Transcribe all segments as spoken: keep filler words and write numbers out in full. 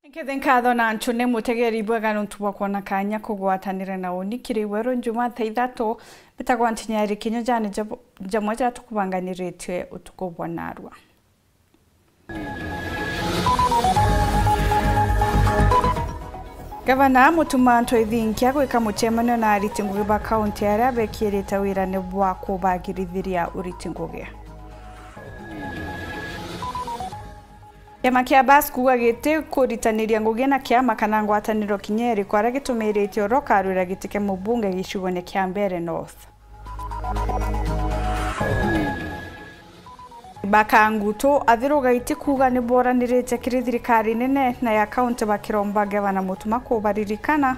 Nkethe nkatho na ncune mutegeri bwega nontu bwa kwona kanya kugwatanira na uni kiri weru njuma thaa ithatu. Mbitagwa Ntinyeri Kinyujani, jabo-, jamwe jatukubanganiritie utuku bwa narua. Gavana Mutuma M'Ethingia gwika mucemanio na ariti ngugi ba kaunti aria bekirite wirane bwa kubagirithiria uriti ngugi. Kiama kia bas kuuga giti kuritaniria ngugi na kiama kana ngwataniro kinya iriku aria gitumirite oro karwira giti kia mubunge gicigone kia Mbeere North. Bakangutu athirugaiti kuuga ni boranirite kiri thirikari nene na ya kaunti bakiromba gavana Mutuma kubaririkana.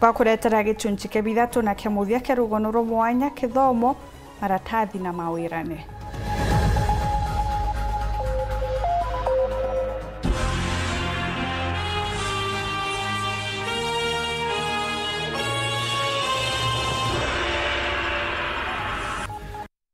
Bakuretera gichunchi kia bithatu na kia muthia kia rugono rwa mwanya, kithomo, maratathi na mawirane.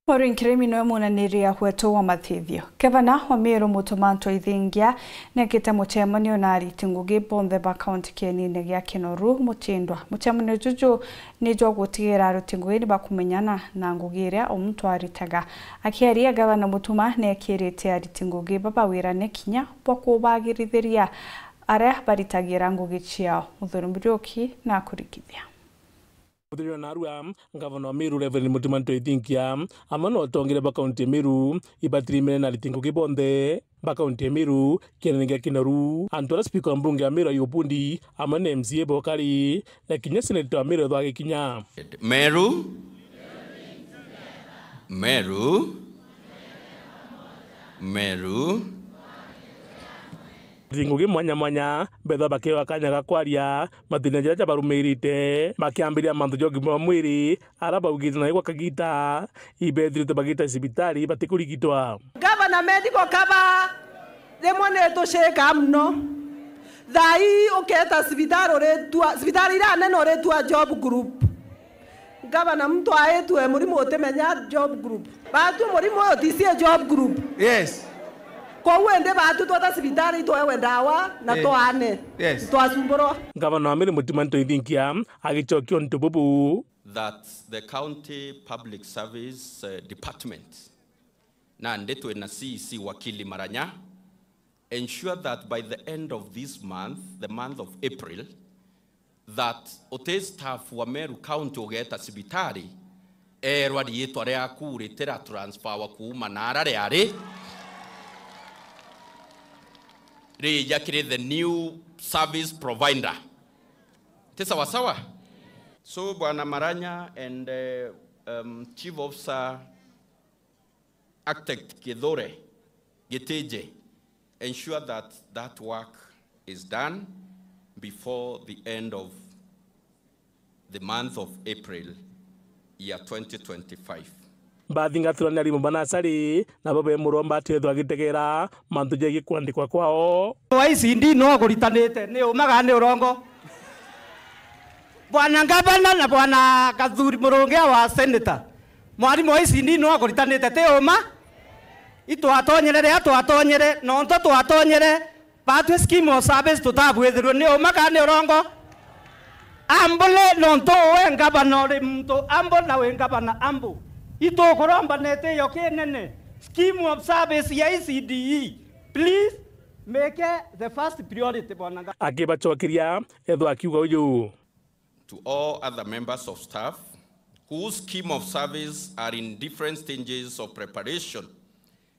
Maureen Kirimi niwe munaniri wetu wa mathithio. Gavana wa Meru Mutuma M'Ethingia nekite mucemanio na ariti ngugi bonthe ba kaunti kienine gia Kinoru Mutindwa. Mucemanio juju ni jwa gutigira ariti ngugi ni bakumenyana na ngugi iria o muntu aritaga. Akiaria, Gavana Mutuma nekirite ariti ngugi baba wirane kinya bwa kubagirithiria aria baritagira ngugi ciao. Muthuri Muriuki na kurikithia. Muthuri wa narua, Ngavana wa Meru Reverend Mutuma M'Ethingia, amwe na atongeria ba kaunti ya Meru, ibatirimene na ariti ngugi bonthe ba kaunti ya Meru, kienene gia Kinoru, antu aria spika wa mbunge ya Meru Ayub Bundi, amwe na M C A bokari, na kinya seneta wa Meru Ethwa Gikinya. Meru, Meru, Meru. Ariti ngugi mwanya mwanya, bethwa bakewa kanya ga kwaria mathina jaria jabarumirite, bakiambiria mantu ja ugima bwa mwiri, aria baugite na gwa kagita, ibethirite bagita cibitari batikurigitwa. Gavana medical cover rimwe ni itucikaa mono. Thaa ii uketa cibitari uritua, cibitari iria nene uritua job group. Gavana, muntu aitwe murimo utimenya job group. Batwi murimo uyu ti cia job group. Yes. Kou indi batwi tweta cibitari itwewe ndawa na Eh. twaane. Yes. Twacumburwa. Gavana wa Meru Mutuma M'Ethingia agicokia untu bubu. That the County Public Service, uh, Department, nandi twina C E C Wakili Maranya, ensure that by the end of this month, the month of April, that uti staff wa Meru County ugeeta cibitari, eerwa riitwa riaku ritira transferwa kuuma naara riari, rija kiri the new service provider. Ti sawa sawa? So, Bwana Maranya and, uh, um, Chief Officer Architect Kithure Gitije, ensure that that work is done before the end of the month of April, year twenty twenty-five. Bathingatirwa ni arimu ba nasari, nabo be muromba atethwa agitegera mantu jegii kwandikwa kwao. Wa E C D no akuritanite, ni uma kana ni urongo? Bwana Ngavana na Bwana Kathuri Murungia wa Senator, mwarimu wa E C D no akuritanite, ti uma? Itwatonyere riria twatonyere, nontu twatonyere, batwi scheme of service tutabwithirwe, ni uma kana ni urongo? Ambule, nontu we ngavana uri muntu ambu na wi ngavana ambu. Itukuromba na itiyo kinene, scheme of service ya E C D E, please make the first priority, bwana nga- Akibacokeria, ethwa akiuga uju. To all other members of staff whose scheme of service are in different stages of preparation,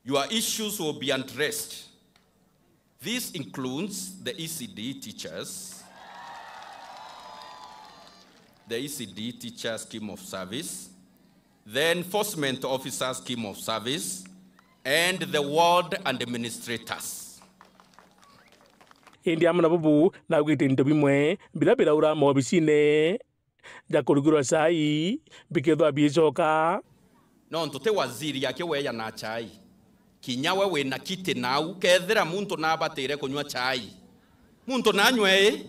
your issues will be addressed. This includes the E C D teachers, the E C D teacher scheme of service, the enforcement officer scheme of service, and the ward administrators. Indi amwe na bubu, naugite into bimwe biria biraura maobicine ja kurugirwa chai bikethwa biicoka. Nontu ti waziri akiweeyana chai. Kinya we wina kiti nau, kethira muntu naabatire kunywa chai, muntu nanywe ii?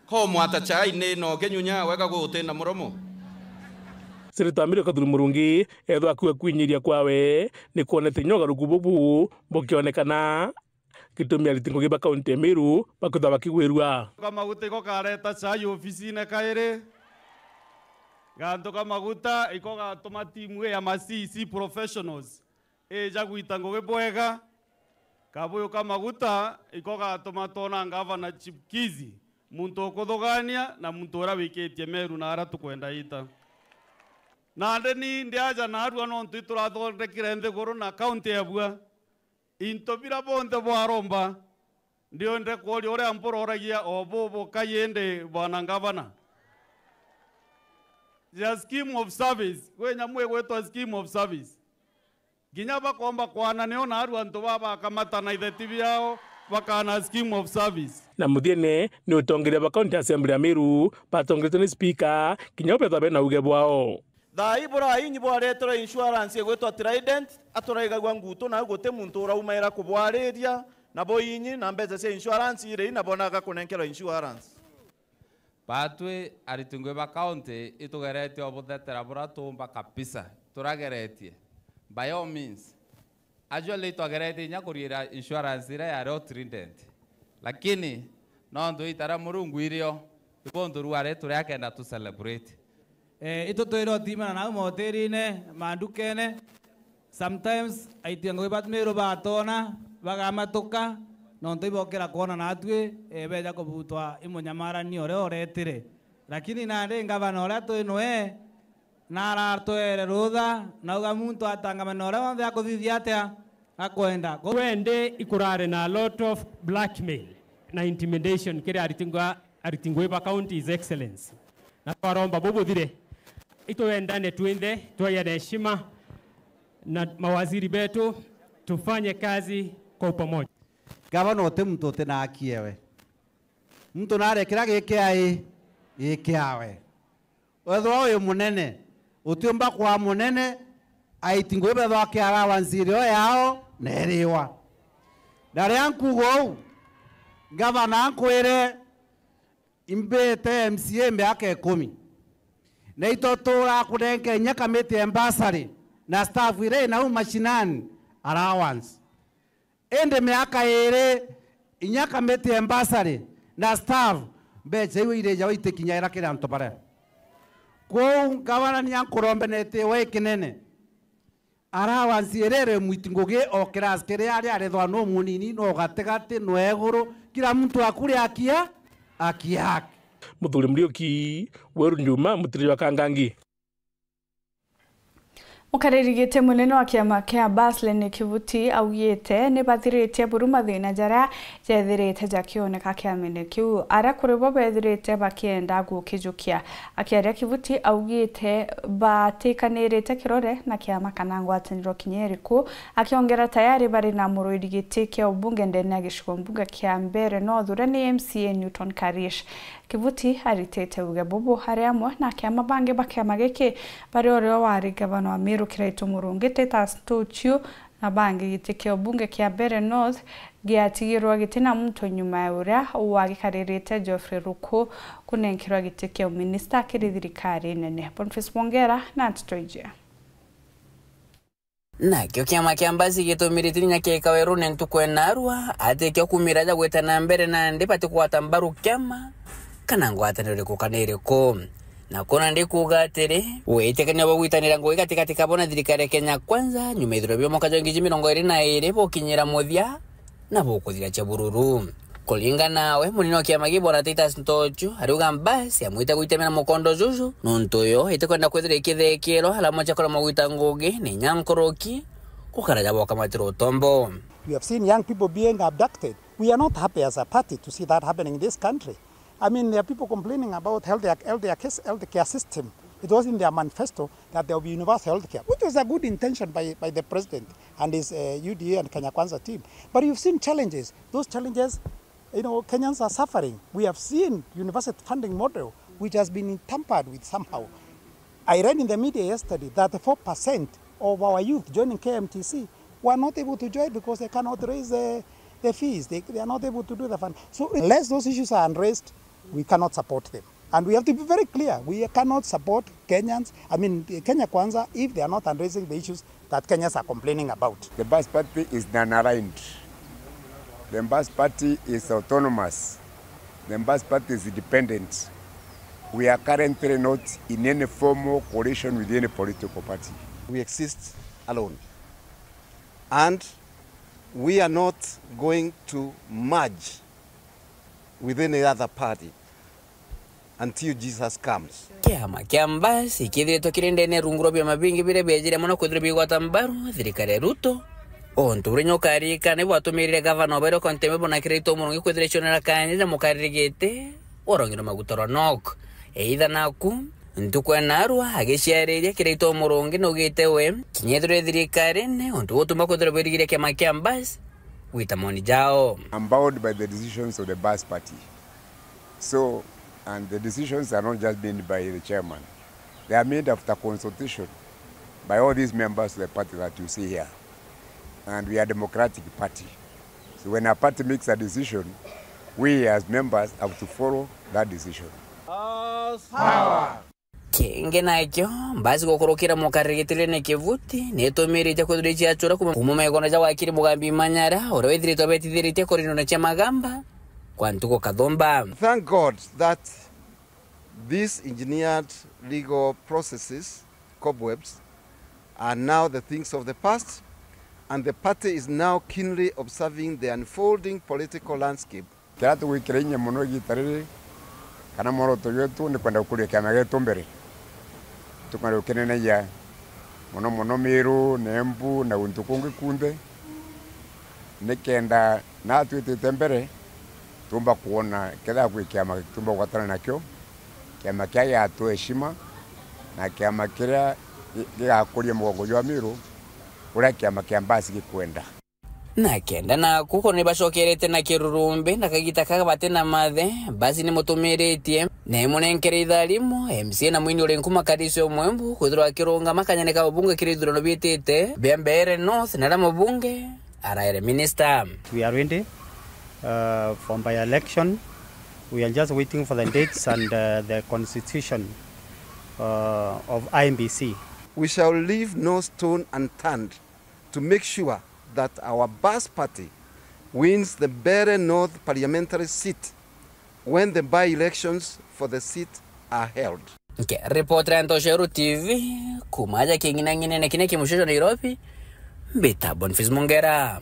Ko mwata chai ni no kinyunya wega gutina muromo? Senator Meru Kathuri Murungi ethwa akua kwinyiria kwawe ni kwonete inya ugaruku bubu bukionekana, gitumi ariti ngugi ba kaunti ya Meru bakwithwa bakigwirua. Kamaguta iko kareta chai ofisine kairi. Gantu kamaguta iko gatuma timu ya ma C E C professionals ija gwita ngugi bwega. Kabuyu ka maguta iko gatuma twona ngavana Chipkizi, muntu ukuthugania na muntu uria wikitie Meru na aria tukwenda ita. Nandi ni ndi aja narua nontu iturathondekire nthiguru na kaunti ya bua. Into bira bonthe bwaromba, ndiende kuuria uria mburoragia o bubu kaindi bwana ngavana. Ja scheme of service, kwi nyamu igwitwa scheme of service. Kinya bakomba kwana nio naarua antu baa bakamatana itheti biao, bakana scheme of service. Na muthiene ni utongeria ba County Assembly ya Meru batongeretwe ni speaker, kinya bo bethwa bena uge bwao. Thaa ii burai inyi bwareterwe insurance igwitwa Trident, aturaigagua ngutu nau guti muntu uraumaira kubwariria, nabo inyi na mbeca cia insurance iri ii nabo naga kunenkerwa insurance. Batwi ariti ngugi ba county itugeretie o buthetera buria tuumba kabisa, turageretie. By all means, actually itwageretie inya kuriira insurance iria yari o Trident. Lakini nontu ita ria Murungu irio, ibo nthuru ari turi akenda tu celebrate. Eh, itu twire utimana nau motirine, mandukene. Sometimes aiti a ngugi ba Meru batona, bagamatuka, nontu ibokira kwona natwi, eh, beja kubutwa i munyamarani uria uretire. Lakini nandi ngavana uria twi nwe, naratwere rutha, nauga muntu atangamane na uria wonthe akuthithia atia, akwenda. Kwende ikurare na a lot of blackmail na intimidation kiri ariti ngugi ariti ngugi ba county, His Excellency. Na twaromba bubuthire. Itwendane twinthe, twagia na heshima na mawaziri betu, tufanye kazi kwa upamoja. Gavana uti muntu uti na haki ewe. Muntu narekera giki ai, giki awe. Wethwa uyu munene, utiumba kwa munene, aiti ngugi bethwa ki allowance irio yao na iriwa. Na ria nkuuga uu, ngavana ankwire, imbite M C A miaka ikumi. Na itutura kunenka inya kamiti ya bursary na staff iria inau mashinani allowance. Indi miaka iiri, inya kamiti ya bursary na staff, mbeca iu irija itikinyaira kiri antu baria. Kwou ngavana ni ankurombe na itiwa ikinene. Allowance iria iri mwiti ngugi o class kiria ari arethwa no munini, no gatigati, no iguru, kila muntu akuria akia, akia. Muthuri Muriuki, Weru Njuma, mutiri jwa Kangangi. Mukariri giti munene wa kiama kia Baslene Kivuti augite ni bathiritie buru mathina jaria jethirite jakioneka kiamene kiu, aria kuri bo bethirite bakienda gukijukia. Akiaria Kivuti augite batikanirite kirore na kiama kana ngwataniro kinya iriku, akiongera tayari bari na murwiri giti kia ubunge ndene ya gicigo mbunge kia Mbeere North, uria ni M C A Newton Karish. Kivuti aritite uge bubu ari amwe na akiama bangi ba kiama giki bari uria wari ngavana wa Meru Kiraitu Murungi, Titus Ntuchu, na bangi giti kia ubunge kia Mbeere North giatigirwa giti na muntu nyuma ya uria wagikaririte Geoffrey Ruku kunenkerwa giti kia uminista kiri thirikari nene. Boniface Mwongera na nteto iji. Nakio kiama kia Mbasi gitumirite inya kiika werune ntuku ya naarua, ati kio kumira ja gwita na mbere nandi batikugwata mbaru kiama kana ngwataniro iriku kana iriku. Na kuna ndi kuuga atiri, witikania bwa gwitanira ngugi gatigati kabo na thirikari ya Kenya Kwanza, nyuma ithurano bia mwaka jwa ngiri mirongo iri na iri bukinyira muthia, na bukuthiria cia bururu. Kuringana nawe, munene wa kiama gii Bwana Titus Ntochu ariuga Mbasi amwite gwitemera mukondo juju, nontu uyo itikwenda kwithira ikithekirwa alama cia kuremwa gwita ngugi ni inya nkuruki gukara ja bokamatirwa utombo. We have seen young people being abducted. We are not happy as a party to see that happening in this country. I mean, there are people complaining about health, health, health care system. It was in their manifesto that there will be universal health care, which was a good intention by, by the president and his, uh, U D A and Kenya Kwanza team. But you've seen challenges. Those challenges, you know, Kenyans are suffering. We have seen university funding model, which has been tampered with somehow. I read in the media yesterday that four percent of our youth joining K M T C were not able to join because they cannot raise the, the fees. They, they are not able to do the fund. So unless those issues are addressed, we cannot support them. And we have to be very clear, we cannot support Kenyans, I mean, Kenya Kwanza, if they are not addressing the issues that Kenyans are complaining about. The Bas Party is non-aligned. The Bas Party is autonomous. The Bas Party is independent. We are currently not in any formal coalition with any political party. We exist alone. And we are not going to merge with any other party until Jesus comes. Kiama kia Mbas ikithiritwe kiri ndene rungu rwa biama bingi biria biejire mono kwithirwa bigwata mbaru thirikari ya Ruto. Untu uria nyokarika ni bwatumirire gavana Obero Contemebo na Kiraitu Murungi kwithira icionera kanya ja mukariri giti wa rwangi rwa maguta rwa nok. Either naku, ntuku enarua agiciariria Kiraitu Murungi nugite we kinya ethirwe thirikarine untu gutuma kwithirwa bwirigiria kiama kia Mbas gwita moni jao. I'm bound by the decisions of the Bas Party. So, and the decisions are not just made by the chairman. They are made after consultation by all these members of the party that you see here. And we are a democratic party. So when a party makes a decision, we as members have to follow that decision. Kingi nakio, Mbas gukurukira mukariri gitine Kivuti, nitumiritie kwithirwa iciacura kuma, kuma maigono ja wakiri Mugambi Manyara, uria withiritwe abetithiritie kurindona cia magamba kwa ntuku kathumba. Thank God that these engineered legal processes, cobwebs, are now the things of the past, and the party is now keenly observing the unfolding political landscape. Kiria tugwikira inya mono igiita riri, kana mworoto jwetu, ni kwenda gukuria kiama gietu mbere. Tukwenda gukineneja mono mono Miru, na Embu, na guntu kungi kunthe, nikenda na twitite mbere, tuumba kwona kethira kwi kiama tuumba kugwatana nakio, kiama kiria gigatwe heshima, na kiama kiria gi-, gigakuria mugongo jwa Miru, uria kiama kia Mbas gikwenda. Na kenda naku kwona ni bacokerete na kirurumbi na kagita kaga bati na mathe, Mbas ni mutumiritie, na imunenkere itharimu, M C A na mwini uri nkuma Karisi Omwembu, kwithirwa akirungama kanyene ka ubunge kiri ithurano biitite bia Mbeere North, na aria mubunge araere minister. We are ready, uh, for by-election. We are just waiting for the dates and, uh, the constitution, uh, of I E B C. We shall leave no stone unturned to make sure that our Mbas Party wins the Mbeere North parliamentary seat when the by-elections for the seat are held. Nkiripotera Ntoceru T V, kuma aja king'inang'inene kiria ki mucii jwa Nairobi, mbita Boniface Mungera.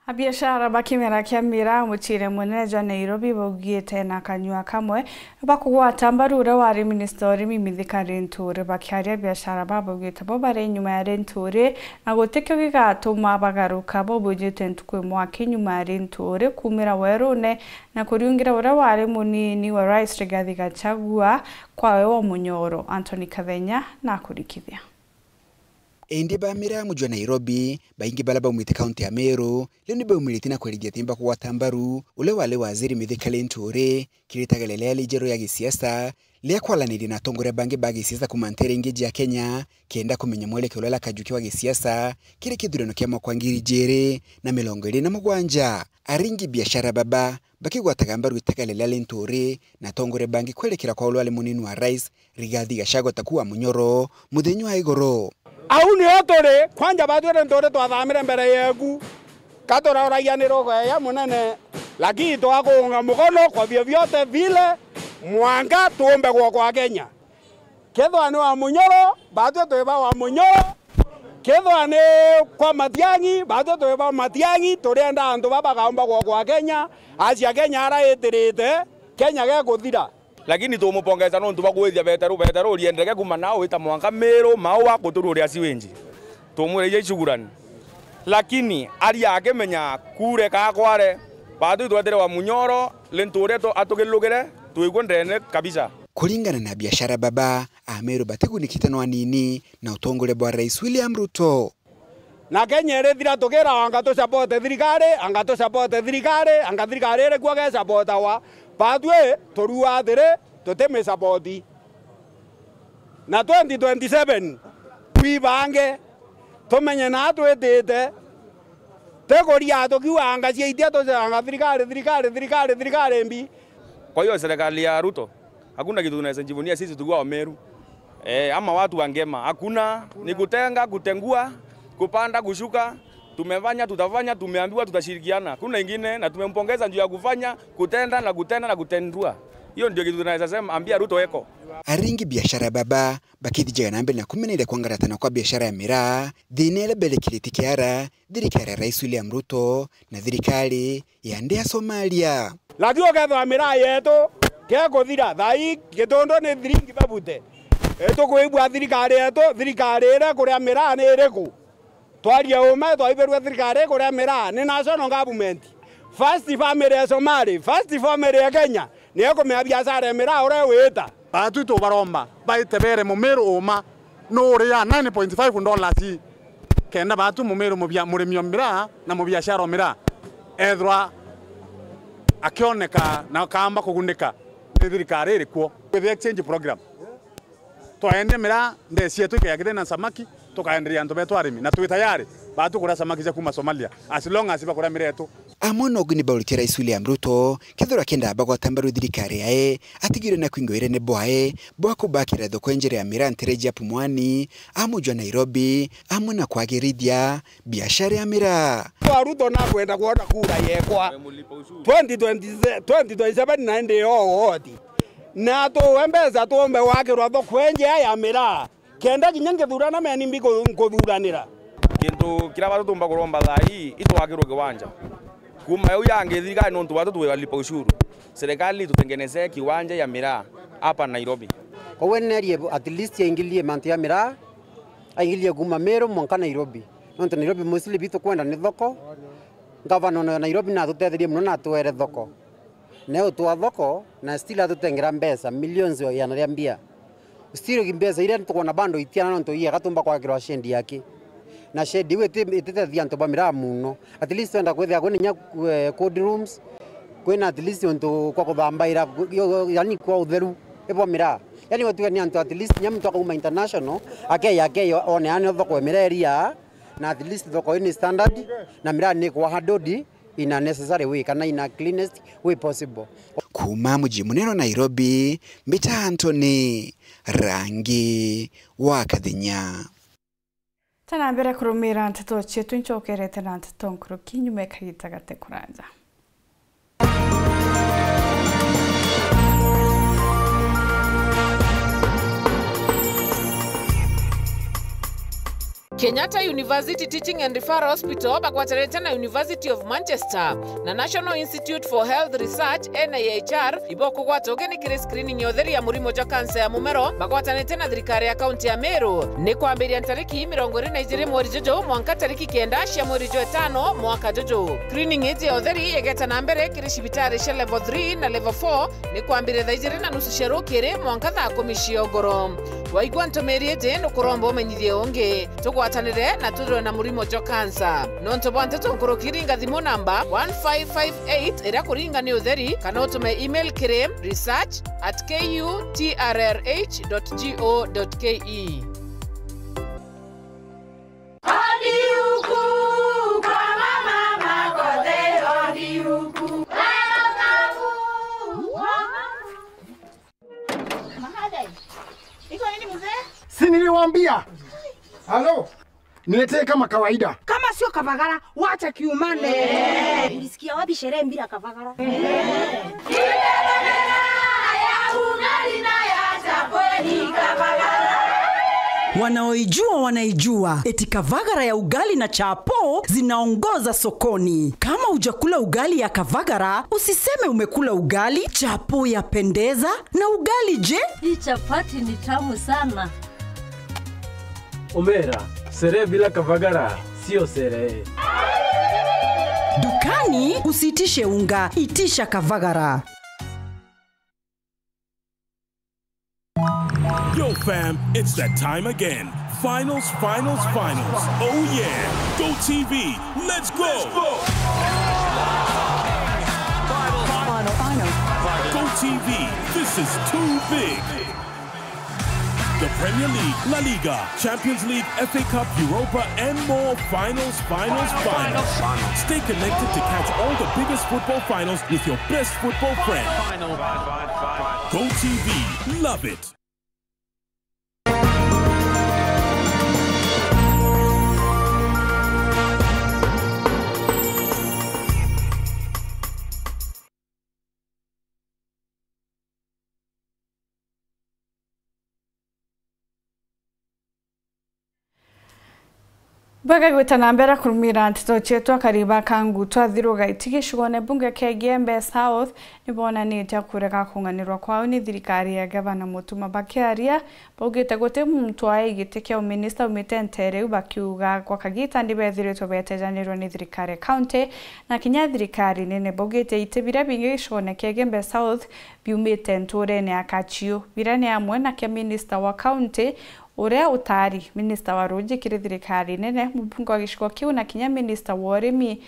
Abiashara ba kimera kia miraa muciire munene jwa Nairobi baugite na kanyua kamwe bakugwata mbaru uria wari minista wa urimi Mithika Linturi. Bakiaria, abiashara ba baugite bo bari nyuma ya Linturi na gutikio gigatuma bagaruka. Bo bujite ntuku imwe aki nyuma ya Linturi kumira werune na kuriungira uria wari munini wa Rais Rigathi Gachagua kwawe wa Munyoro. Anthony Kathenya nakurikithia. Indi ba miraa mucii jwa Nairobi, baingi baria baumite kaunti ya Meru, riu ni baumiritie na kwerithia ati ni bakugwata mbaru uria wari waziri Mithika Linturi kiri itegele riria rijeru ria gisiasa, ria kwaraniria na atongoria bangi ba gisiasa kuma nteere ingi cia Kenya, kenda kumenya mwelekeo uria urajukia wa gisiasa kiri kithurano kia mwaka wa ngiri ijiri na mirongo iri na mugwanja. Aringi biashara baba bakigwataga mbaru itegele ria Linturi na atongoria bangi kwerekera kwa uria wari munini wa rais, Rigathi Gachagua ta kuwa Munyoro muthenya wa igoro. Au nio turi, kwanja batwire nturi twathamire mbere yeku, ka turauragia ni rogo ya munene, lakini twakuunga mukono kwa vyovyote vile, mwanka tuumbe gwa kwa Kenya. Kethwa ni wa Munyoro, batwi twi ba wa Munyoro. Kethwa ni kwa Matiang'i, batwi twi ba Matiang'i. Turienda antu baba bakaumba gwa kwa Kenya, acia Kenya ara itirite, Kenya gekuthira. Lakini tumupongeza nontu bwa kwithia Beteru. Beteru uriendeke kuma nao wita mwanka Miru, Maua, kutururia siwinji. Tumwire ija icukurani. Lakini aria akimenya kure kakware, batwi twetire wa Munyoro, Linturi tu-, atukirukire, twikue ndene kabisa. Kuringana na biashara baba, Ameru batigunikite no anini na utongoria bwa Rais William Ruto. Na Kenya irithira tukira, anga tusapote thirikari, anga tusapote thirikari, anga thirikari irikua gesapotawa. Batwi turua atiri, tutimisapoti. Na twenty twenty-seven, twibange, tumenye naa twitite, ti kuria tukiuga anga ciaitia tuce anga thirikari, thirikari, thirikari, thirikari mbi. Kwa hiyo serikali ya Ruto, hakuna kitu tunaweza jivunia sisi tukiwa Wameru. Eh, ama watu wa Ngema, hakuna, ni kutenga, kutengua, kupanda, kushuka. Tumefanya, tutafanya, tumeambiwa tutashirikiana. Hakuna ingine, na tumempongeza juu ya kufanya, kutenda na kutenda na kutendua. Hiyo ndio kitu tunaweza sema, ambia Ruto eko. Aringi biashara baba bakithijaga na mbere na kumeneria kwangaratana kwa biashara ya miraa, thina iria berekirite kiara thirikari ya Rais William Ruto na thirikari ya nthi ya Somalia. Lakini ukethwa miraa yetu kekuthira, thaa ii Gitundu ni thiringi bebute. Itukwigua thirikari yetu, thirikari iria kuria miraa ni iriku? Twarie ume, twaibirwe thirikari kuria miraa ni national government. First family ya Somali, first family ya Kenya, niyo kumea biashara ya miraa uria wita. Baatu tubaromba baite bere Mumiru uma nuria nine point five dollars, kenda baatu Mumiru mubia-, murimi o miraa na mubiashara o miraa ethirwa akioneka na akaamba kugunika ni thirikari iri kuo with exchange program. Twaendia miraa, mbesa cietu ikea kitheri na samaki, tukaenderia antu betu arimi, na twi tayari baatu kuria samaki cia kuuma Somalia, as long as bakuria miraa yetu. Amwe na uguni bauritie Rais William Ruto kethirwa akiendaga bagwata mbaru thirikari yae, atigirwe na kwingwa irene bwae bwa kubakira thoko injere ya miraa ntereji ya Pumwani, amujwa Nairobi, amwe na kwagirithia biashara ya miraa. Kwa Ruto nakwenda kwona kura yekwa twenty twenty, twenty twenty-seven na indi yo woti. Na tuwe mbeca tuumbe gwakirwa thoko injea ya miraa. Kenda kinya nkithurana meni mbi ku-, nkuthuranira. Kintu kiria batu tumba kuromba thaa ii, itwakirwe kiwanja. Kuuma yau yangi thirikari nontu batu twalipa ushuru. Serikali itutengenezee kiwanja ya miraa hapa Nairobi. Koguo nerie at least aingilie mantu ya miraa, aingilie kuuma Meru mwanka Nairobi. Nontu Nairobi mostly bitu kwenda ni thoko. Ngavana wa Nairobi natutetherie mono na atwere thoko. Na utwa thoko, na still atutengera mbeca, millions o igana ria mbia. Still mbeca iria tukwona bado itiana nontu iega tumba kwakirwa shed yake. Na shed iu iti-, ititethia antu ba miraa mono. At least twenda kwithia kwina inya, eh, cold rooms, kwina at least untu kwa kuthambaira, ku-, yo-, yo-, yani kwa utheru, ibwa miraa. Yani watuga ni antu at least inya muntu akauma international, akeya, akeya, one yani thoko ya miraa iria, na at least thoko ii ni standard, na miraa ni kwa handled in a necessary way, kana in a cleanest way possible. Kuuma muji munene wa Nairobi, mbita Anthony Rangi wa Kathinya. Tana mbere kurumira nteto cietu, ncokerete na nteto nkuruki nyuma ya kagita gate kuranja. Kenyatta University Teaching and Referral Hospital bagwatanite na University of Manchester na National Institute for Health Research, N I H R, ibokugwata ugeni kiri screening ya utheri ya murimo jwa kansa ya mumero, bagwatanite na thirikari ya kaunti ya Meru. Ni kwambiria ntariki mirongo iri na ijiri mweri juju mwanka tariki kenda cia mweri jwa itano mwaka juju. Screening iji ya utheri igeta na mbere kiri cibitari cia level three na level four, ni kwambiria thaa ijiri na nusu cia rukiri mwanka thaa kumi cia ugoro. Waigua ntumiri iji, nukuromba umenyithie ungi. Tugwatanire na tuthirwe na murimo jwa kansa. Nontu bwa nteto nkuruki, ringa thimu namba one five five eight iria kuringa ni utheri, kana utume email kiri research at K U T R R H dot G O dot K E. Si niliwaambia? Halo? Niletee kama kawaida. Kama sio Kavagara, wacha kiumane. Ulisikia wapi sherehe bila Kavagara? Wanaoijua wanaijua, eti Kavagara ya ugali na chapo zinaongoza sokoni. Kama hujakula ugali ya Kavagara, usiseme umekula ugali. Chapo yapendeza, na ugali je? Hii chapati ni tamu sana. Omera, sherehe bila Kavagara sio sherehe. Dukani usiitishe unga, itisha Kavagara. Yo, fam, it's that time again. Finals, finals, finals. Oh, yeah. Go T V, let's go! Go T V, this is too big. The Premier League, La Liga, Champions League, F A Cup, Europa, and more. Finals, finals, finals. Stay connected to catch all the biggest football finals with your best football friend. Go T V, love it. Bwega gwita na mbere kurumira nteto cietu. Akari ba Kangu twa Thiru Gaiti gicigone bunge kia Igembe South ni bonanitie kurega kung'anirwa kwao ni thirikari ya Gavana Mutuma. Bakiaria, baugite guti muntu ae giti kia uminista aumite ntere iu, bakiuga gwa kagita ni bethiritwe betejanirwe ni thirikari ya county na kinya thirikari nene. Baugite iti biria bingi gicigone kia Igembe South biumite nturene ya Kachiu. Biria ni amwe na kia minista wa county, uria utaari minista wa ruuji kiri thirikari nene, mubunge wa gicigo kiu, na kinya minista wa urimi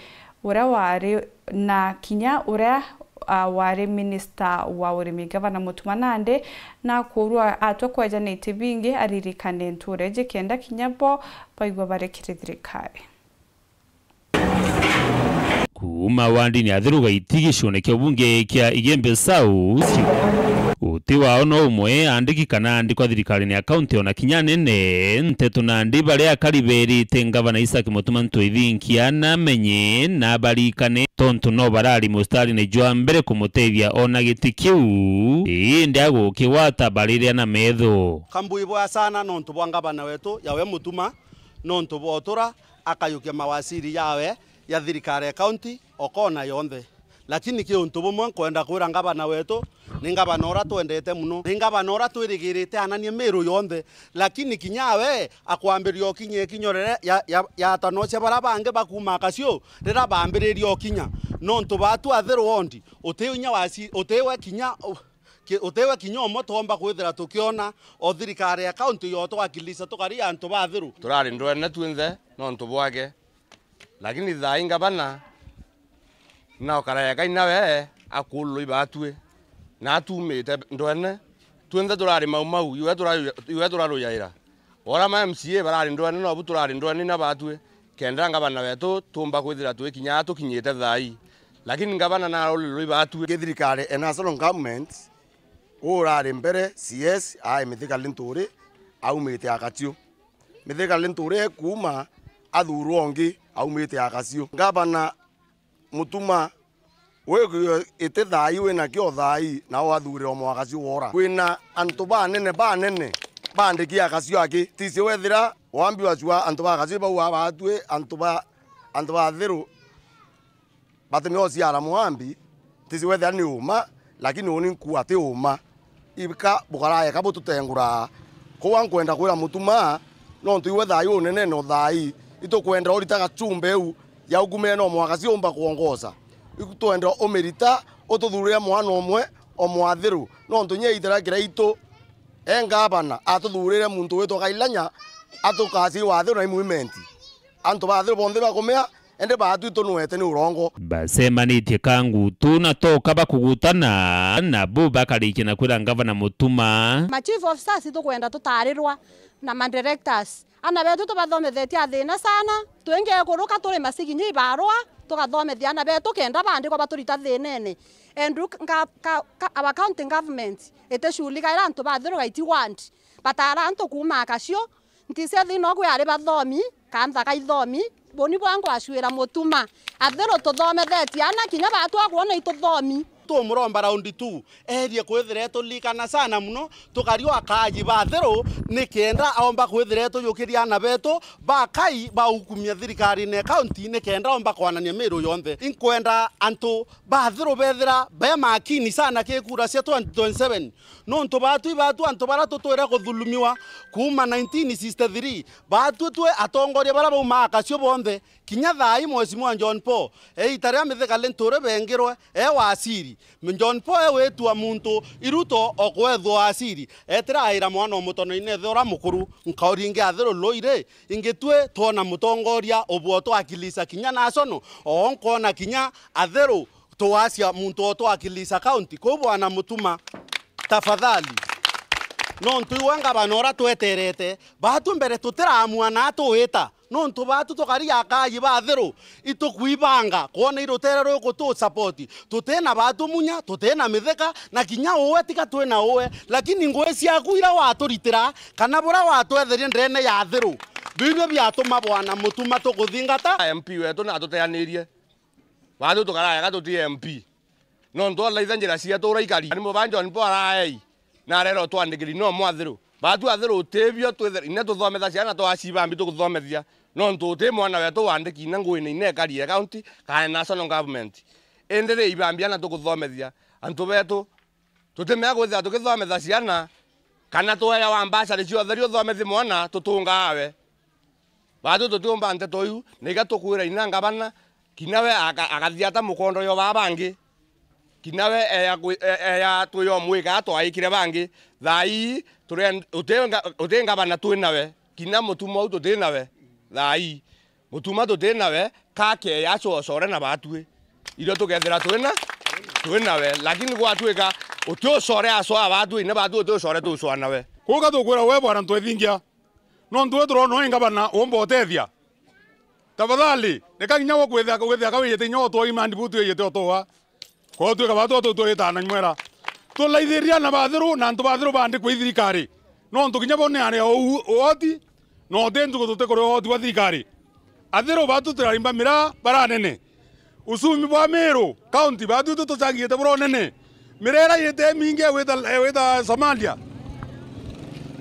uria wari, na kinya uria, ah, wari minista wa urimi, Gavana Mutuma, nandi na kurua atua kweja na iti bingi aririkane nture iji kenda kinya bo baigua bari kiri thirikari. Kuuma wandini ya Thiru Gaiti gicione kia ubunge kia Igembe South, uti wao no umwe aandiki kana aandikwa thirikarine ya kaunti ona kinya nene. Nteto nandi baria akari berite Ngavana Isaac Mutuma Ntwithinkia na amenye na barikane, tontu no barari mustarine jwa mbere kumutethia ona giti kiu, indi agukigwata bariria na metho. Kambui bwa sana nontu bwa ngavana wetu yawe Mutuma, nontu bwa utura akayukia mawaziri yawe ya thirikari ya county o kona yonthe. Lakini ki untu bumwe nkwenda kwira ngavana wetu, ni ngavana uria twendete muno, ni ngavana uria twirigirite ananie Miru yonthe. Lakini kinya we akwambiria ukinya ikinya riria ya, ya, yatanocia baria bangi bakuuma Akasiu riria bambiriria ukinya. Nontu batu Athiru wondi, uti inya waci-, utiwe kinya, ki-, utiwe kinya umwe twomba kwithira tukiona o thirikari ya county yo twakilisa tukari antu ba Athiru. Turari ndwene twinthe nontu bwake, lakini thaai ngavana na ukara eka inawe akululwa ibatwi, na atumite ndwene. Twinthe turari Mau Mau, iwe turaru-, iwe turarujaira. Ora ma M C A barari ndwene, nobu turari ndwene na batwi. Kenda ngavana wetu tumba kwithira twikinya tukinyite thaai. Lakini ngavana narulilwe ibatwi. Ki thirikari e national government, urari mbere C S ai Mithika Linturi aumite Akatio. Mithika Linturi ekuuma athurwa ungi aumite Akatio. Ngavana Mutuma, wigwio iti thaai wina kio thaai, nao athurire o mwaka cio wora. Kwina antu banene, banene baandiki Akasio aki. Tisi wethira wambi wacua antu ba Akasio bau abatwi, antu ba, antu ba Athiru batimio ciara mwambi, tisi wethira ni uma, lakini uni nkua ti uma. Ibika bukaraeka bututenguraa. Koua nkwenda kwira Mutuma, nontu iwe thaai unene no thaai, itukwenda urita gachumbe iu ya ukumene no mwaka ciumba kwongoza. Itwenda umirita, ututhurire mwana umwe o mwathiru, nontu nya itera kiraitu e ngavana atuthurire muntu witwa Kailanya, atukasi wathiru na imwimenti. Antu bathiru bonthe bakumea, indi batwi tunwete ni urongo. Bacemanitie Kangutu na toka bakugutana, nabo bakarikia na kwira ngavana Mutuma. Ma chief officers tukwenda tutarirwa na ma directors. Ana betu tubathomethetie athina sana, twingi ekuruka turi masiginya ibarua, tugathomethia ana betu kenda bandikwa baturita thinene. And look, nga-, ka-, ka-, our county government itishughulikaira antu ba Athiru Gaiti ward, batara antu kuuma Akasio, ntisi thina ogwe ari bathomi, kantha ka ithomi, buni bwa ngwacwira Mutuma. Athiru tuthomethetie ana kinya batwa kwona ituthomi. Tumuromba round two, erie kwithira etulikana sana muno, tukari o akaaji ba Athiru, ni kenda aomba kwithira etuyukiria ana betu bakai baukumia thirikarine ya county, ni kenda aomba kwanania Miru yonthe. Inkwenda antu ba Athiru bethira be makini sana ki kura cia twenty twenty-seven, nontu batwi batu antu baria tutwire kuthulumiwa kuuma nineteen sixty-three, batwi twi atongoria baria bauma Akasio bonthe. Kinya thaai Mheshimiwa John Paul, eita ria Mithika Linturi bengirwe e waziri, John Paul e witua muntu iruto o kwethwa waziri, etira aira mwana o mutono-ini ethe uria mukuru, nkauringe Athiru lui ri, ingi twi twona mutongoria ubua twakilisa kinya national, o nkwona kinya Athiru tuwacia muntu o twakilisa county. Kou bwana Mutuma, tafadhali, Nontu iwe ngavana uria tweterete, baatu mbere tutiraamua na atwita. Nontu baatu tukari akaji ba Athiru, itukwibanga kwona i rutere ruku tu support. Tutina baatu Munya, tutina Mithika, na kinya uwe tiga twina uwe. Lakini ngugi ciaku iria waturitira, kana buria watwetherie ndeene ya Athiru, biu nibio biatuma bwana Mutuma tukuthingata. M P wetu na atuteanirie. Baatu tukararega tuti M P. Nontu araitha njira cietu uria ikari. Ni mubanjo ni bo araei. Na arera utwandikiri no mwa Athiru. Baatu Athiru utibio twithe-, ine tuthomethia ciana twaciba mbi tukuthomethia. Nontu uti mwana wetu wandiki ine nguine ine ekari ya county kana national government. Indi ri ibambia na tukuthomethia. Antu betu, tutimea kwithira tukithomethia ciana kana tweewa mbacari cia utheri uthomethie mwana tutungaa we. Baatu tutiumba nteto iu, na iga tukwira ina ngavana, kinya we aka-, akathia ata mukondo yo baa bangi. Kinya we eya kwi-, e-, eya twiyomwika atwaikire bangi. Thaa ii, turen-, uti nga-, uti ngavana twi nawe. Kinya Mutuma u tuti nawe. Thaa ii. Mutuma tuti nawe, kake eya acu ocore na baatui. Irio tukethira twi na, twi nawe. Lakini gwatuika uti ucore acoa baatui, na baatui uti ucore tucoa nawe. Kuuga tukwira we bwana Ntwethingia. Nontu we turona wi ngavana umba utethia. Tafadhali, reka kinya we kwithia, kwithia kawijite kinya utwoi mandi bu twiyite utuwa. Kwou twika batu tu twita na nywera. Tulaithiria na Bathiru na antu Bathiru bandikwe i thirikari. Nontu kinya bo ni aria u-, uoti, na uti ntuku tutikuria uoti bwa thirikari. Athiru batu turarimba miraa baranene. Uchumi bwa Meru County, baatwi tu tucangite bura unene. Mirera yite mingi ya gwita, ya gwita Somalia.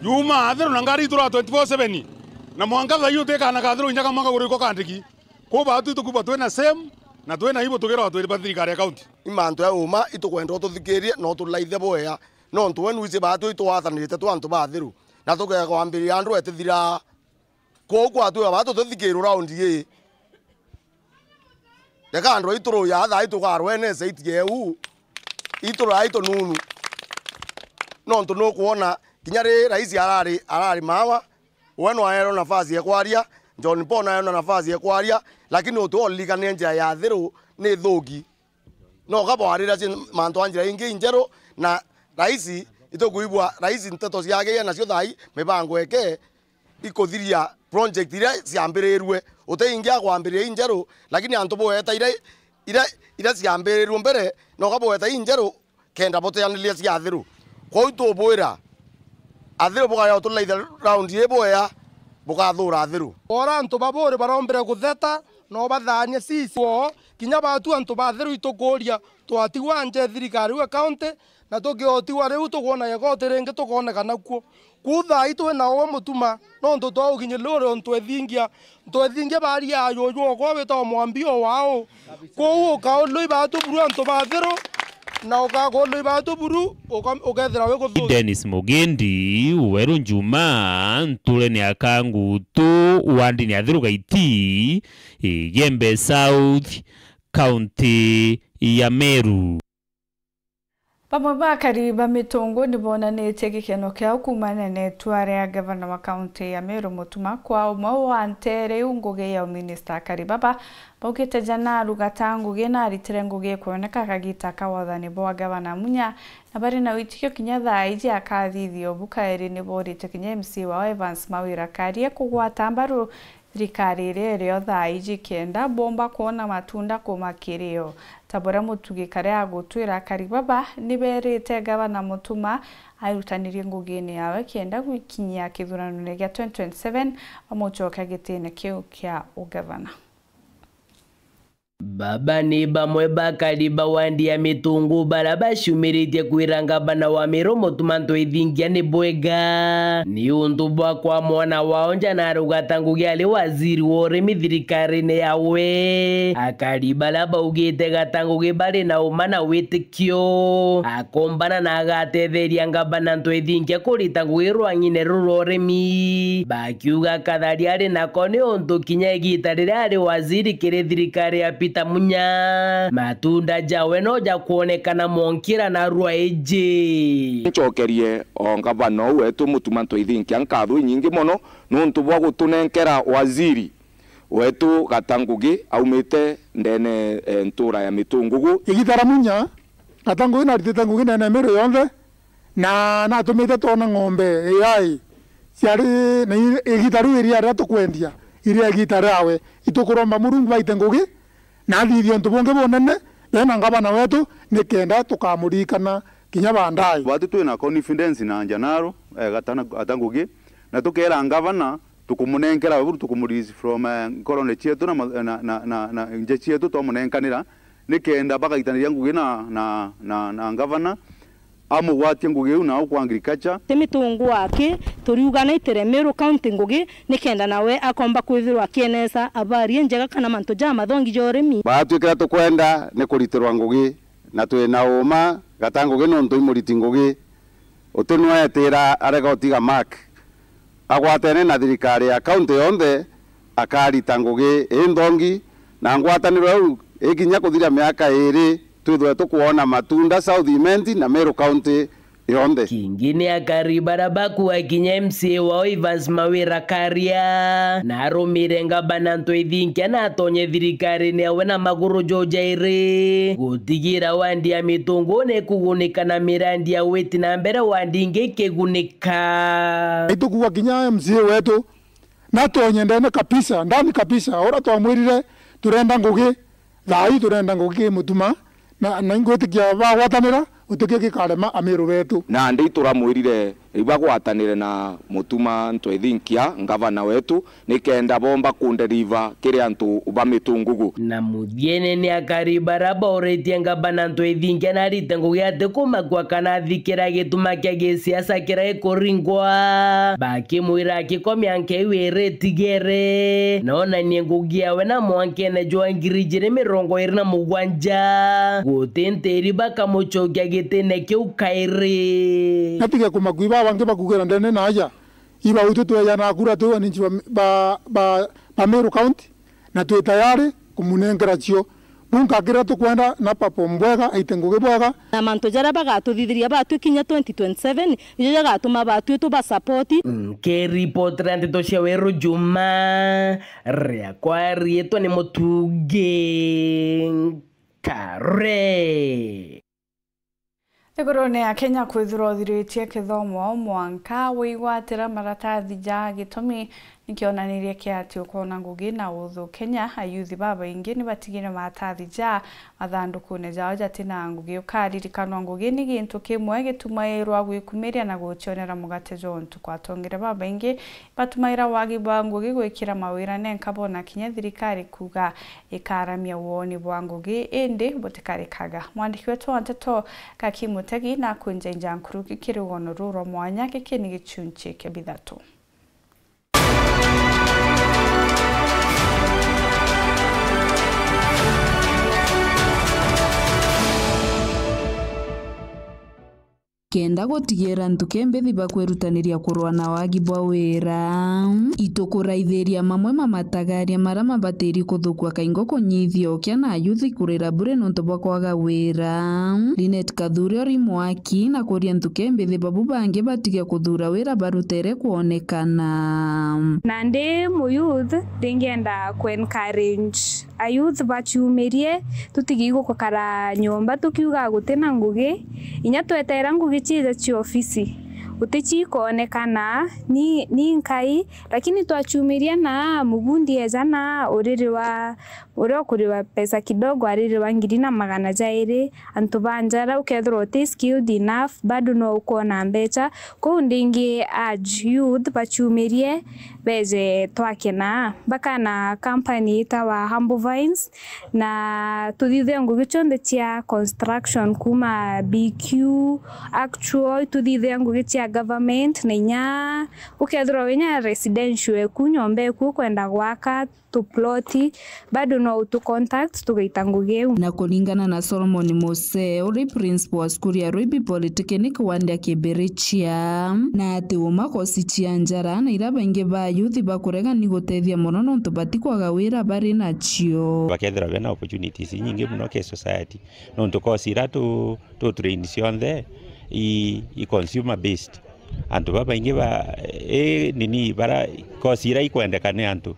Yuma Athiru na ngari itura twenty-four seven. Na mwanka thaa ii utikana ka Athiru inya kamwe kaguru iko kandiki. Kwou baatwi tukuba twina same, na twina ibo tugira twiri ba thirikari ya county. I mantu ya uma itukwenda ututhikirie na utulaithe bwea. Nontu we nwiji baatwi itwathanirite twi antu ba Athiru. Na tukega kwambiria andu etithira. Kwou kwatwika baa tutithikirwe raundi ii. Reka andu aitu ruya thaa ii tukarwenesa itigeu. Itu rai tununu. Nontu nukwona kinya ri raisi arari, arari mawa, we nwaerwe nafasi ya kwaria, John Paul naerwe nafasi ya kwaria, lakini uti uririkania njira ya Athiru ni thuki. No kabwarira ci mantu a njira ingi injeru, na raisi, itukwigua raisi nteto ciake nacio thaa ii, mibango eke, ikuthiria project iria ciambirirue. Uti ingi akwambiria injeru, lakini antu bweta iria, iria, iria ciambirirue mbere, noka bweta injeru kenda buteaniria cia Athiru. Kwou tubwira, Athiru bukaya utulaitha raundi ii bwea, bukathura Athiru. Ora antu baburi barombire kutheta, no bathaanie sisi. Kwoo, kinya batu antu ba Athiru itukuria, twatigwa nje thirikari we county, na tukiotigwa riu tukwona igoti ringi tukooneka nakuo. Kuu thaa ii twi na uwe Mutuma, nontu twaukinyirire uri o Ntwethingia. Ntwethingia baari ya ajuju okwa witagwa Mwambi o wao. Kwou ukaulwa ibatu buru antu ba Athiru, na ukakulwa ibatu buru, uka-, ukethira wi kuthukia. Dennis Mugendi, Weru Njuma, nturene ya Kangutu, wandini ya Athiru Gaiti, Igembe South, kaunti ya Meru. Bamwe ba akari ba Mitungu ni bonanitie gikeno kiao kuumania na itua ria ngavana wa kaunti ya Meru Mutuma kwa umwe wa nteere iu ngugi ya uminista akari baba. Baugite jana aruga ta ngugi na aritire ngugi ikwoneka kagita ka wathani bwa ngavana Munya, na bari na witikio kinya thaa iji akathithia ubu kairi. Ni borite kinya M C wao Evans Mawira Karie kugwata mbaru thirikari iria irio thaa iji kenda bomba kwona matunda kuuma kiri yo. Ta buria Mutugi Karia agutwira, akari baba ni berite ngavana Mutuma airutanirie ngugine yawe kenda gwikinyia kithuranone gia twenty twenty-seven bamucokia gitine kiu kia ugavana. Baba ni bamwe ba akari ba wandi ya Mitungu bara baciumiritie kwira ngavana wa Meru Mutuma Ntwethingia ni bwega ni untu bwa kwa mwana wao nja na arugata ngugi ari waziri wa urimi thirikarine yawe. Akari bara baugite gata ngugi bari na uma na witikio akombana na agatetheria ngavana Ntwethingia kurita ngugi rwang'ine ruru rwa urimi. Ba Kiuga Kathari ari nako ni untu kinya igita riria ari waziri kiri thirikari ya Peter Munya, matunda jawe no jakwonekana mwonkira na rwa iji. Ncokerie o ngavana uu wetu Mutuma Ntwethingia nkatho inyingi mono nuntu bwa gutunenkera waziri wetu gata ngugi aumite ndene, eh, ntura ya Mitungugu. Igita ria Munya, gata ngugi naritite ngugi ndene ya Meru yonthe. Na natumite twona ng'ombe iyai ciari na i-, igita riu iria riria tukwendia, iria igita riawe. Itukuromba Murungu baite ngugi, na athithie untu bungi bunene, bena ngavana wetu, nikenda tukamuririkana kinya baadaye. Batu twina confidence na Njanaro, eh, gatana, ata ngugi, na tukera ngavana, tukumunenkera we buru, tukumurelease from, eh, nkorone cietu na ma-, na, na, na, na nje cietu, twamunenkanira, nikenda bagaitaniria ngugi na, na, na, na ngavana, amugwatie ngugi iu nau kwa agriculture. Ti mitungu wake, turiuga naitire Meru County ngugi, nikenda nawe akomba kwithirwa akienesa habari injega kana mantu ja mathongi ja urimi. Batwikira tukwenda ni kuritirwa ngugi, na twina uma gata ngugi nontu i muriti ngugi. Uti nwe etira arega utiga mark. Agwatene na thirikari ya kaunti yonthe, akarita ngugi inthongi, na ngwataniro iu ikinya kuthira miaka iiri, twithwe tukwona matunda South Imenti na Meru County yonthe. Kingi ni akari bara bakuakinya M C A wao Evans Mawira Karia, na arumire ngabana Ntwithinkia na atonye thirikarine yawe na maguru jujairi, gutigira wandi ya Mitungu ni kugunika na mirandi ya witi na mbere wandi ingi ikigunika. Itukuga kinya M C A wetu, na tonye ndene kabisa, ndani kabisa, ura twamwirire turenda ngugi, thaa ii turenda ngugi ki Mutuma, na, na ingwitikia bagwatanira, gutikio gikarema Amiru betu. Nandi turamwirire ibagwatanire na Mutuma Ntwithinkia, ngavana wetu, nikenda bomba kunderiva kiri antu ba Mitungugu. Na muthiene ni akari bara bauritie ngabana Ntwithinkia na arite ngugi ati kumakua kana athikira gituma kia gisiasa kiria gikuringwa, bakimwira akikomia nkeu iri tigere, na onanie ngugi yawe na mwankene jwa ngiri ijiri mirongo iri na mugwanja, guti ntiri bakamucokia gitine kiu kairi. Natige kumakui baba bangi bakugira ndene na aja. Iba utu twejana kura twi wananchi ba, ba, ba, ba Meru County, na twi tayari kumunenkera cio. Bunka kira tukwenda na perform bwega, aite ngugi bwega. Na mantu jaria bagatuthithiria batwi kinya twenty twenty-seven, ijo jagatuma batwi tuba support. Nkiripotera ndeto cia Weru Juma, riakwa riitwa ni Mutungi Nkare. Nthigurune ya Kenya kwithirwa uthiritie kithomo mwanka wigwatira maratathi ja gitumi ni kionaniria kia ati ukoona ngugi na uthu. Kenya, ayuthi babaingi ni batigire maratathi ja mathandukune jao jatina ngugi. Ukaririkanwa, ngugi ni gintu kimwe gitumairwa gwikumiria na gucionera mugate jwa untuku. Atongere babaingi batumaira wagi bwa ngugi gwikira mawira nenka bona kinya thirikari kuuga ikaramia woni bwa ngugi, indi butikarikaga. Mwandiki wetu wa nteto Gaki Mutegi nakunjainja nkuruki kiri rugono ruu rwa mwanya. Giki ni gichunchi kia bithatu. Kenda gutigira ntuke mbithi ba kwirutaniria kurwa na wagi bwa wira, itukuraithiria mamwe ma matagaria maria mabatiri kuthukua kaingo kunyithia ukia na ayuthi kurira bure nontu bwa kwaga wira. Linet Kathuri ori mwaki na kuria ntuke mbithi babu bangi batige kuthura wira barutere kwonekana. Nandi muyouth ndingienda ku encourage ayouth baciumirie, tutigi gukara nyomba tukiuga gutina ngugi. Inya twetera ngugi ciija cia ofisi, guti ciikoonekana ni, ni nkai, lakini twaciumiria na mubundi eeja na uririwa, uria ukuriwa pesa kidogo aririwa ngiri na magana jairi. Antu ba njara ukethirwa uti skilled enough, bado no ukoona mbecha. Kou ndingi urge youth baciumirie beeje twake na bakana company itawa Humble Vines, na tuthithia ngugi cionthe cia construction kuuma B Q, actual, tuthithia ngugi cia government, na inya ukethirwa winya residential eku, nyomba eku ukwenda gwaka, tuploti, bado no utu contact tugaita ngugi iu. Na kuringana na Solomon Mose, uri principal wa cukuru ya Ruibi Polytechnic wandi akibirichia, na ati uma kosi cia njara na ira baingi ba ayuthi bakurega ni gutethia mono nontu batikwaga wira bari nacio. Bakethirwa bena opportunities inyingi mono ki society, nontu kosi ira tu, tu train cionthe i, i consumer based. Antu babaingi ba, i nini bara kosi ira ikwendeka ni antu,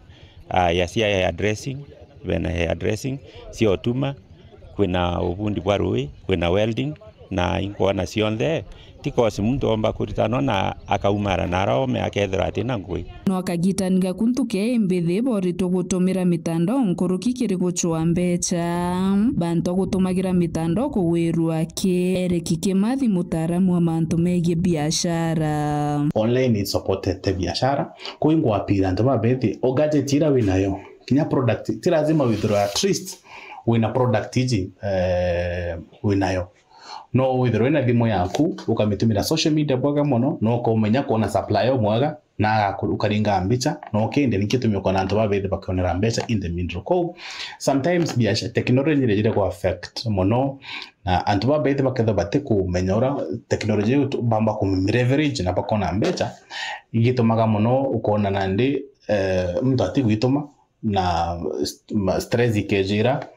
ah, ya cia hair dressing, bena hair dressing, cia utuma, kwina ubundi bwa rui, kwina welding, na inkwona cionthe Ti kosi muntu omba kurita no na akaumara na ara ome akethirwa atina ngui. No kagitani gaku ntuke imbithi boritwe gutumira mitandao nkuruki kiri gucua mbecha. Bantu a gutumagira mitandao kugwirua ki. Eric Kimathi, mutaaramu wa mantu megie biashara. Online isupportete biashara, kwi ngwapira antu babethi o gadget ira winayo, kinya product, ti lazima withirwe at least wina product iji, eh, winayo. No withirwe wina thimu yaku, ukamitumira social media bwega mono, na ukaumenya kwona supplier umwega, na agaku-, ukaringa mbicha, na ukendia, nikio gitumi ukona antu babethi bakionera mbecha in the middle. Kou, sometimes biashara, technology ni ijire ku affect mono, na antu babethi bakethirwa batikumenya uria technology iu tu-, bamba kumileverage na bakona mbecha, igitumaga mono ukona nandi, eh, muntu atigwituma, na st-, ma-, stress ikejira,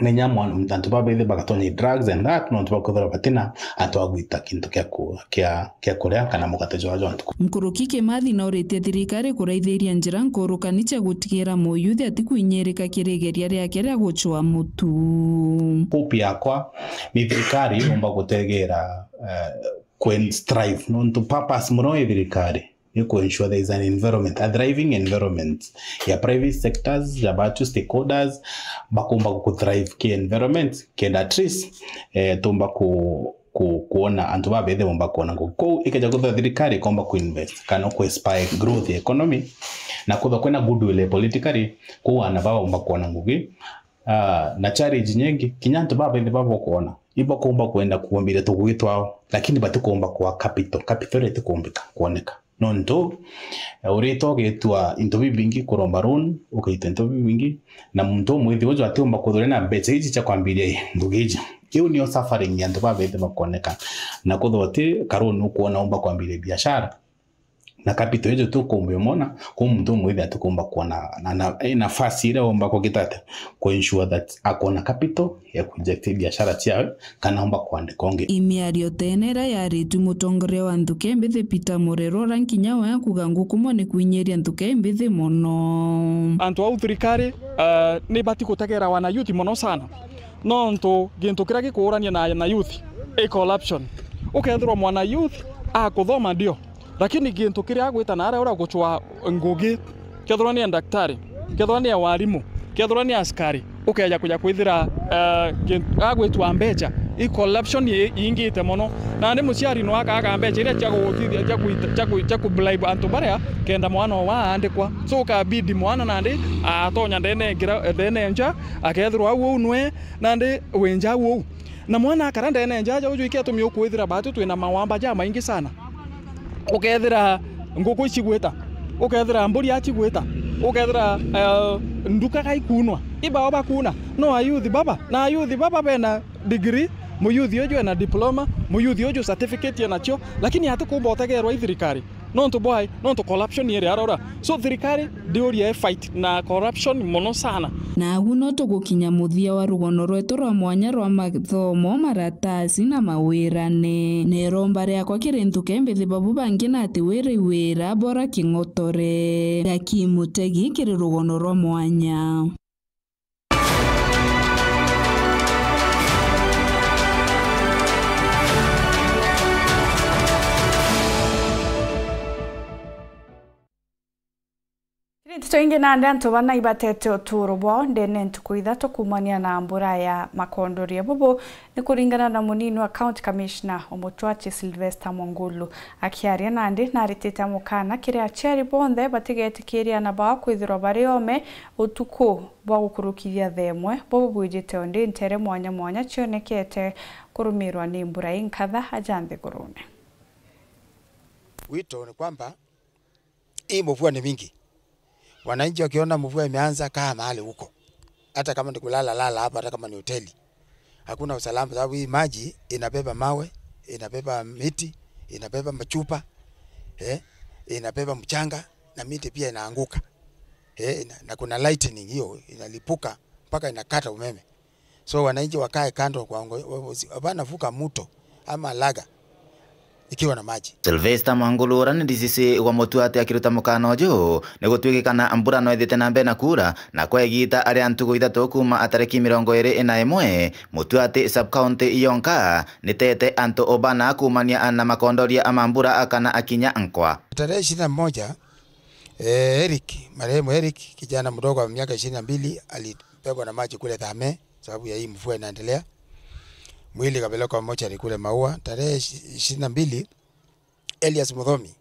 menya mwan-, antu babethi bagatonya i drugs and that, nontu bakwithirwa batina antu a gwita kintu kia ku-, kia, kia kuria kana mugate jwa, jwa ntuku. Nkuruki Kimathi nauritie thirikari kuraithiria njira nkurukani cia gutigira muyuthi atikwinyirika kiri igeria riake ria gucua mutu. Hope yakwa ni thirikari yumba gutegera, eh, kwen strive, nontu purpose mono ya thirikari ni ku ensure there is an environment, a thriving environment ya private sectors, ya batu stakeholders, bakumba ku thrive ki environment, kenda at least, eh, tumba ku, ku, kuona antu babethe bomba kuona ngugi. Kou ikeja kuthwa thirikari ikomba ku invest, kana ku inspire growth ya economy, na kuthwa kwina goodwill politically, kou ana baba bomba kuona ngugi. Ah, na challenge nyingi, kinya antu babethe baba kuona, ibakumba kwenda kuombire tugui twao, lakini batikumba kwa capital. Capital itikumbika kuoneka. Nontu, eh, urita ugitua into bibingi, kuromba loan, ukaita into bibingi, na muntu umwithi uju atiumba kuthura na mbecha iji cia kwambiria ngugi iji. Iu niyo suffering ya antu babethe bakoneka. Na kuthwa uti ka loan ukuona umba kwambiria biashara, na capital iju tukumba umona, kwa muntu umwithi atikumba kuona na, na, eh, nafasi iria umba kugita atia, ku ensure that akona capital ya kuinject biashara ciawe, kana aumba kwandika ungi. I miario tene iria yaritue mutongoria wa nthuke mbithi Peter Murero, uria nkinya we akuga ngukumwa ni kwinyiria nthuke mbithi mono. Antu au thirikari, eh, ni bati gutegera wana youth mono sana, nontu gintu kiria gikuurania na, na youth i corruption. Ukethirwa mwana youth akuthoma ndio, lakini gintu kiria agwita na aria ura gucwa ngugi, kethirwa ni daktari, kethirwa ni warimu, kethirwa ni askari, ukeja kuja kwithira, eh, ki-, agwitwa mbecha, i corruption i-, iingite mono. Nandi muciari no akaaga mbecha iria cia gugutithia, cia kuita, cia ku-, cia ku bribe antu baria kenda mwana owe aandikwa. So, ukabidi mwana nandi atonya ndene ngira-, ndene nja, akethirwa au uu nwe, nandi wi nja au uu. Na mwana akara ndene nja aja uju, iki atumi ukwithira batu twina mawamba jamaingi sana. Ukethira nguku icigwita, ukethira mburi acigwita, ukethira, eh, nduka gaikunwa. Ibao bakuna. No ayuthi baba, na ayuthi baba bena degree, muyuthi uju ena diploma, muyuthi uju certificate enacio, lakini atikumba utegerwa i thirikari. Nontu bwai? Nontu corruption iri arora. So thirikari ndiuria i fight na corruption mono sana. Nagu no tugukinya muthia wa rugono rwetu rwa mwanya rwa mathomo, maratasi na mawirane. Na iromba riakwa kiri nthuke mbithi babu bangi na ati wiri wira bora king'otore. Gaki Mutegi kiri rugono rwa mwanya. Kiri nteto ingi, nandi antu bana ibatete uturo bwao ndene ntuku ithatu kuumania na mbura ya makondoria. Bubu ni kuringana na munini wa County Commissioner Omutwachi Sylvester Mwangulu. Akiaria nandi naritite mukana kiri aciari bonthe batigetikirie ana bao kwithirwa bari ome utuku bwa gukurukithia thaa imwe, bubu bwijite o ndi ntere mwanya mwanya cionekete kurumirwa ni mbura inkatha aja nthigurune. Wito ni kwamba hii mvua ni mingi. Wananchi wakiona mvua imeanza, kaa mahali huko. Hata kama ni kulala, lala hapo, hata kama ni hoteli. Hakuna usalama sababu hii maji inabeba mawe, inabeba miti, inabeba machupa, eh, inabeba mchanga na miti pia inaanguka. Eh, ina-, na kuna lightning hiyo inalipuka mpaka inakata umeme. So wananchi wakae kando kwa ngo-, wa-, wa-, si-, hapana vuka mto ama laga. ikiwa na maji. Sylvester Mwangulu, uria ni D C C wa Mutuati, akiruta mukana uju, ni gutwikikana mbura no ithite na mbere na kuura, na kwa igita ria ntugu ithatu kuuma tariki mirongo iri na imwe, Mutuati sub-county yonka ni tete antu ubana kuumania na makondoria ma mbura kana akinya nkwa. Tarehe ishirini na moja, eh, Eric, marehemu Eric, kijana mdogo wa miaka ishirini na mbili, alibebwa na maji kule Thame sababu ya hii mvua inaendelea. Mwili ikapelekwa mochari kule Maua. Tarehe ishi-, ishirini na mbili, Elias Muthomi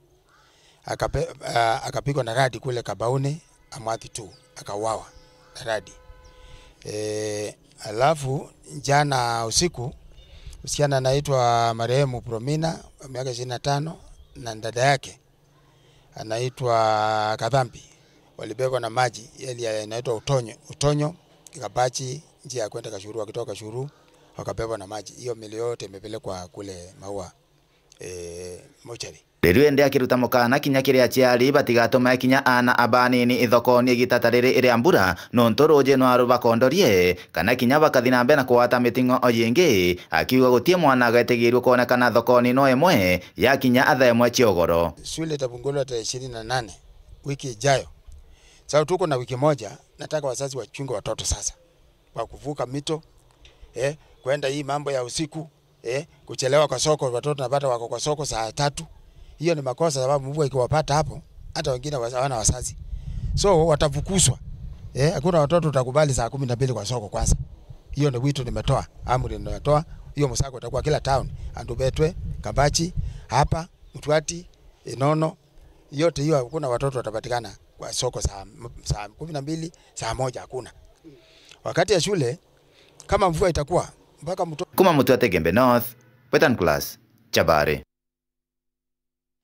akape-, a-, akapigwa na radi kule Kabaune, Amwathi two, akauawa na radi. Eh, alafu jana usiku, msichana anaitwa marehemu Promina, wa miaka ishirini na tano, na dada yake anaitwa Kadhambi, walibebwa na maji, area inaitwa Utonyo, Utonyo, Kabachi, njia ya kwenda Kashuru, wakitoka Kashuru, wakabebwa na maji. Hiyo mili yote imepelekwa kule Maua, eh, mochari. Riu indi akiruta mukana kinya kiri aciari batigatume kinya aana abanini ithokoni igita ta riri ria mbura, nontu ruuji nwa rubakondorie, kana kinya bakathi na mbere na kugwata miting'o o yingi, akiuga guti mwana agetigirue kwonekana thokoni no imwe yakinya thaa imwe cia ugoro. Shule itafungulwa tarehe ishirini na nane, wiki ijayo. Sasa tuko na wiki moja, nataka wazazi wachunge watoto sasa kwa kuvuka mito, eh, kwenda hii mambo ya usiku, eh, kuchelewa kwa soko, watoto napata wako kwa soko saa tatu. Hiyo ni makosa, sababu mvua ikiwapata hapo, hata wengine wa-, hawana wazazi. So, watafukuzwa. Eh, hakuna watoto utakubali saa kumi na mbili kwa soko kwanza. Hiyo ni wito nimetoa, amri nimetoa. Hiyo msako utakuwa kila town. Andu Betwe, Kabachi, hapa, Mtwati, Inono, yote hiyo hakuna watoto watapatikana kwa soko saa, saa kumi na mbili, saa moja hakuna. Wakati ya shule, kama mvua itakuwa, mpaka mto- Kuma Mutuati Igembe North, Wetan Class, Chabari.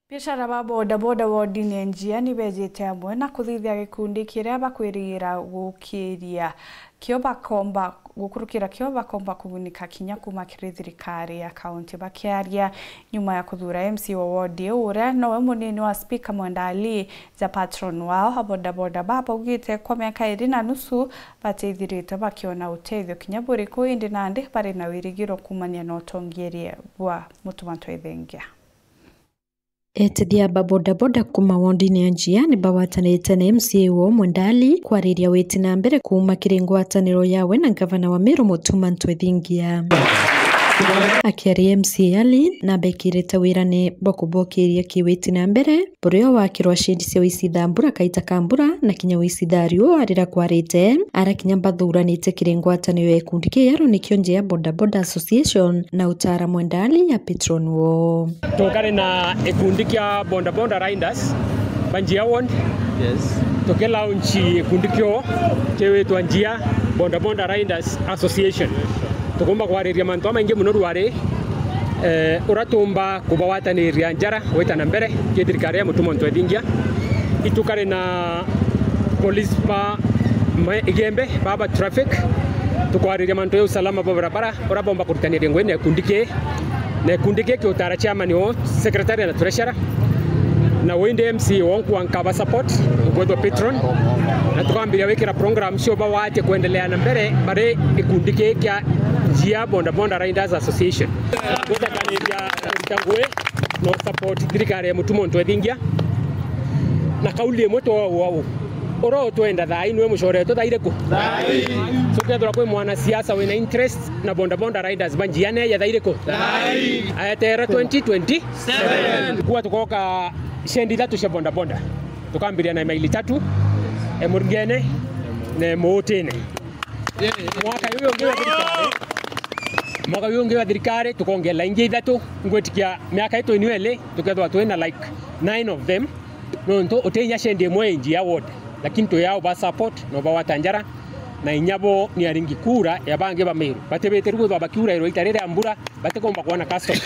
Biashara ba bodaboda wodini ya Njia ni bejite amwe na kuthithia gikundi kiria bakwirigira gukiria kio bakomba, gukurukira kio bakomba kugunika kinya kuma kiri thirikari ya kaunti. Bakiaria nyuma ya kuthura M C A wa wodi iu, uria nowe munini wa spika Mwenda Ali, ja patron wao, abodaboda ba baugite kwa miaka iri na nusu batithiritwe bakiona utethio kinya buriku, indi nandi bari na wirigiro kumania na utongeria bwa Mutuma Ntwethingia. Etithia ba bodaboda kuma wondini ya Njia ni bagwatanite na M C A wao Mwenda Ali kwariria witi na mbere kuuma kiri ngwataniro yawe na ngavana wa Meru Mutuma Ntwethingia. Akiaria M C A Ali nabekirite wirane bwa kubokiria kiwiti na mbere, buria wakirwa shedi cia wicithambura kaita ka mbura na kinya wicitha riua rira kwarite, ara kinya bathuranite kiri ngwataniro ya gikundi kiu nikio Njia Boda Boda Association na utara Mwenda Ali ya patron wao. Tukari na gikundi kia Boda Boda Riders ba Njia Ward. Yes. Tuki launch gikundi kio kiwitwa Njia Boda Boda Riders Association. Tukumba kwariria mantu jamaingi muno ruari, eh, uria tumba kubawataniria njara gwita na mbere ki thirikari ya Mutuma Ntwethingia. Itukari na police ba ma-, Igembe, baba traffic, tukwariria mantu ya usalama bwa barabara, uria bomba kurutaniria ngugi na gikundi ki, na gikundi ki kiutara chairman wao, secretary na treasurer, na windi M C A wao nkwa nkaba support, nkwethwa patron, na tukambiria wikira program cio bawatie kwendelea na mbere bari gikundi ki kia Njia Boda Boda Riders Association. Gwitakaniria kuruta ngugi na support thirikari ya Mutuma Ntwethingia. Na kauli imwe twaua u, uria utwenda thaa ii niwe mucore wetu thaa iriku? Thaa ii. So, kethirwa kwi mwanasiasa wina interest na boda boda riders ba Njia neja thaa iriku? Thaa ii. Aetere twenty twenty-seven. Kuwa tukoka shendi ithatu cia boda boda. Tukambiria na maili tatu, e Murngene, na e Muutine. Mwaka uyu ungi wa thirikari, mwaka uyu ungi wa thirikari, tukongerera ingi ithatu. Ngwitikia miaka itu ino iri, tukethirwa twina, like, nine of them. Nontu uti inya shendi imwe i Njia ward, lakini twi au ba support na ubawata njara, na inya bo ni aringi kura ya bangi ba Meru. Batibitiru kwithirwa bakiurairwa ita riria mbura, batikomba kwona customer.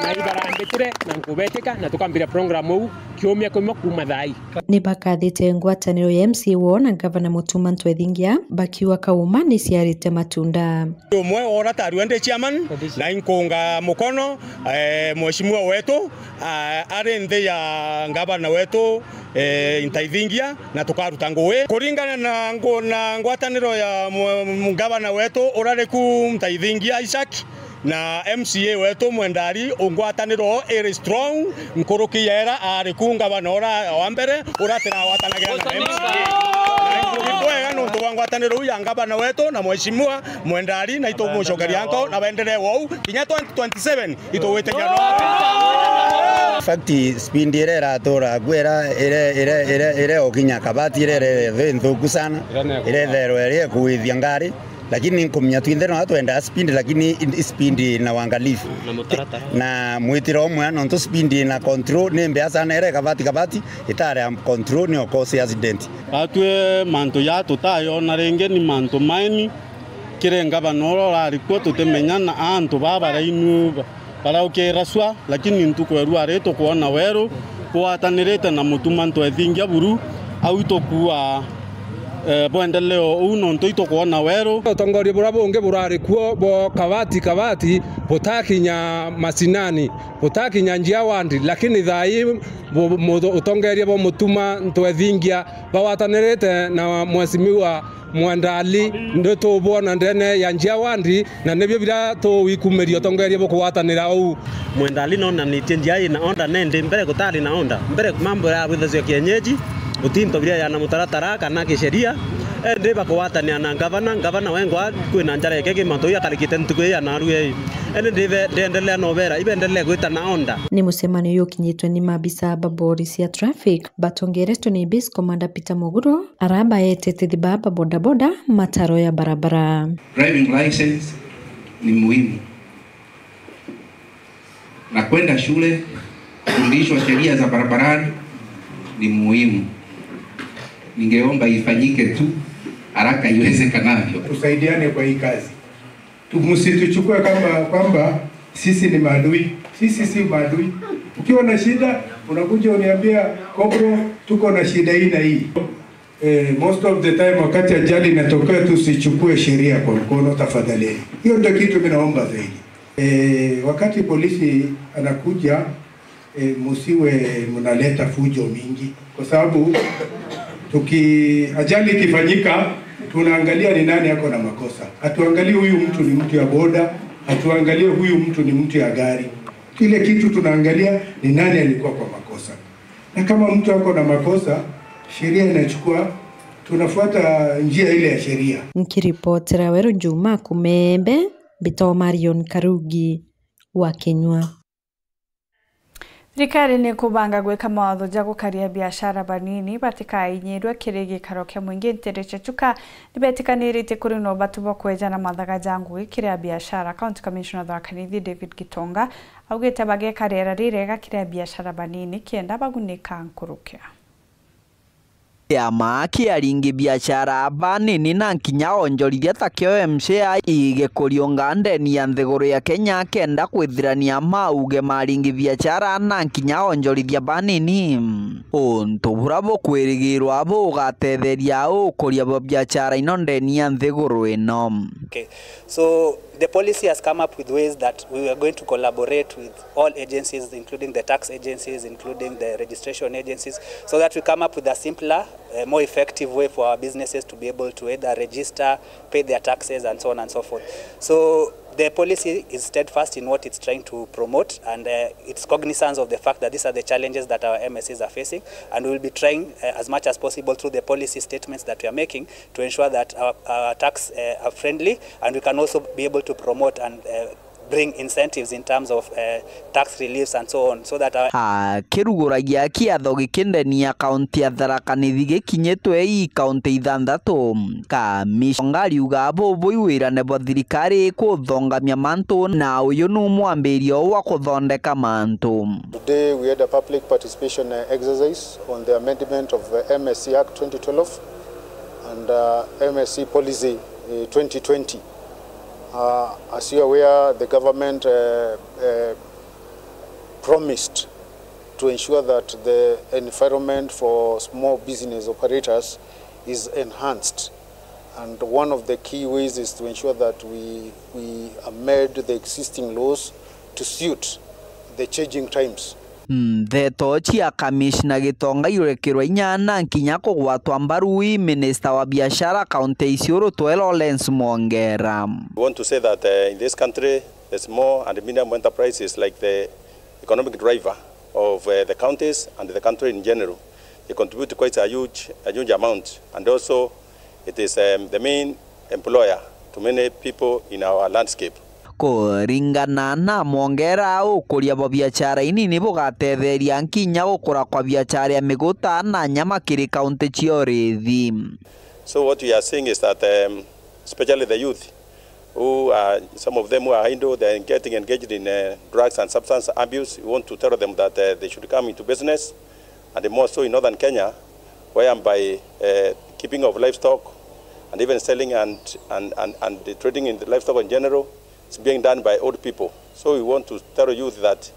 Na ibarandikire na nkubetika, na tukambiria program uu kiumia kimwe kuuma thaa ii. Ni bakathite ngwataniro ya M C A wao na Ngavana Mutuma Ntwethingia, bakiuga kauma ni ciarite matunda. Umwe wa uria tarua ndi chairman, na inkunga mukono, eh, mheshimiwa wetu, ah, ari nthi ya ngavana wetu, eh, Ntaithingia, na tukaruta ngugi. Kuringana na ngu-, na ngwataniro ya mu-, ngavana wetu uria ri ku Ntaithingia Isaac, Na M C A wetu Mwendali, ungwataniro iri strong, nkuruki ya ira ari ku ngavana ura wa mbere, ura tiragwatanagira na M C A. Na ni bwega nontu bwa ngwataniro iu ya ngavana wetu na mheshimiwa Mwendali, na itumucokeria nko na baendelee wou kinya twenty twenty-seven. Itugwitikia no. In fact, speed iria iratura ku ira, ira, ira, ira, ira ukinya Kabati ira, ira, ira nthuku sana, ira itherwa iri kuwithia ngari, lakini nkumenya twinthe no twenda speed, lakini i-, speed na uangalifu. Na mutaratara. Na mwitiro umwe, nontu speed na control ni mbea sana, ira Kabati, Kabati itari ya control ni cause accident. Atwe mantu ya tutayona ringi ni mantu maeni. Kiri ngavana uria urari kuo tutimenya, na antu baa barainua ba-, baraukira cua, lakini ntuku ya ruari tukwona weru bugwatanirite na Mutuma Ntwethingia buru, au itukuua, eh, bwendeleo uu nontu itukwona weru. Utongoria buria bungi burari kuo bo Kabati Kabati butakinya macinani, butakinya njia wandi, lakini thaa ii bu-, mu-, utongeria bwa Mutuma Ntwethingia bagwatanirite na mheshimiwa Mwendali, nitubwona ndene ya njia wandi, na nibio biria tuwikumiria utongeria bukugwatanira uu. Mwendali nonanitie njia ina onda, nendi mbere gutari na onda. Mbere mambo ya bwithasio kienyeji, utinto biria yana mutaratara kana kisheria, endi bakugwatania na ngavana, ngavana wengwa kwina njara yake ki mantu ya karikite ntuku ya narua ii. Endi ndibe-, ndiendelea nobera, ibendelee gwita na onda. Ni mucemanio yukinyitwe ni maabisa ba borisi ya traffic, batongeretwe ni base commander Peter Muguru, arabaete tithi baa ba bodaboda mataro ya barabara. Driving license ni muhimu. Na kwenda shule, kufundishwa sheria za barabarani ni muhimu. Ningeomba ifanyike tu haraka iwezekanavyo. Tusaidiane kwa hii kazi. Tu-, msituchukue kama kwamba sisi ni maadui. Sisi si maadui. Ukiwa na shida, unakuja uniambia, "Kopro, tuko na shida hii na hii." Eh, most of the time wakati ajali inatokea, tusichukue sheria kwa mkono tafadhali. Hiyo ndio kitu mimi naomba zaidi. Eh, wakati polisi anakuja, eh, musiwe mnaleta fujo mingi, kwa sababu tuki-, ajali ikifanyika, tunaangalia ni nani ako na makosa. Hatuangalii huyu mtu ni mtu ya boda, hatuangalii huyu mtu ni mtu ya gari. Kile kitu tunaangalia ni nani alikuwa kwa makosa. Na kama mtu ako na makosa, sheria inachukua, tunafuata njia ile ya sheria. Nkiripotera Weru Juma Kumembe, mbitagwa Marion Karugi wa Kinyua. Thirikari ni kubanga gwika mawatho ja gukaria biashara banini batikainyirwe kiri gikaro kia mwingi ntere cia Chuka. Ni betikaniritie kuri na ubatu bwa kweja na mathaga ja ngugi kiri abiashara. County Commissioner Tharaka Nithi David Gitonga augite bageka riera ririega kiri abiashara banini kenda bagunika nkurukia. Kiama kia aringi biashara banini na nkinya onjorithia ta kio M C I igikuriunga ndeni ya nthiguru ya Kenya kenda kwithirania mauge ma aringi biashara na nkinya onjorithia banini. Untu bura bukwirigirwa bugatetheria ukuria bwa biashara ino ndeni ya nthiguru ino. Okay. So the policy has come up with ways that we are going to collaborate with all agencies, including the tax agencies, including the registration agencies, so that we come up with a simpler, uh, more effective way for our businesses to be able to either register, pay their taxes, and so on and so forth. So the policy is steadfast in what it's trying to promote, and, uh, it's cognizance of the fact that these are the challenges that our M S Cs are facing, and we will be trying, uh, as much as possible through the policy statements that we are making to ensure that our, our tax, uh, are friendly, and we can also be able to promote and, uh, bring incentives in terms of, uh, tax reliefs and so on, so that our Akiruguragia kiatho giki ndeni ya kaunti ya Tharaka Nithi gikinyitwe ii kaunti ithanthatu, kamishonga ariuga bubu iwirane bwa thirikari kuthongamia mantu, na uyu nu mwambirio wa kuthondeka mantu. Today we had a public participation, uh, exercise on the amendment of, uh, M S C Act twenty twelve and, uh, M S C Policy, uh, twenty twenty. Uh, as you are aware, the government, uh, uh, promised to ensure that the environment for small business operators is enhanced. And one of the key ways is to ensure that we, we amend the existing laws to suit the changing times. Ndeto cia Kamishna Gitonga irekirwa inya na nkinya kugwatwa mbaru i Minista wa Biashara kaunti ya Isiolo twe Lawrence Mwongera. We want to say that, uh, in this country, The small and medium enterprises, like the economic driver of, uh, the counties and the country in general, they contribute quite a huge, a huge amount, and also it is, um, the main employer to many people in our landscape. Kuringana na Mwongera, ukuria bwa biachara inini bugatetheria nkinya gukura kwa biachara ya miguta na nyama kiri kaunti cia urithi. So what we are seeing is that, um, especially the youth, who are, some of them who are idle, they are getting engaged in, uh, drugs and substance abuse. We want to tell them that, uh, they should come into business, and more so in northern Kenya, whereby, uh, keeping of livestock and even selling and, and, and, and the trading in the livestock in general is being done by old people. So we want to tell youth that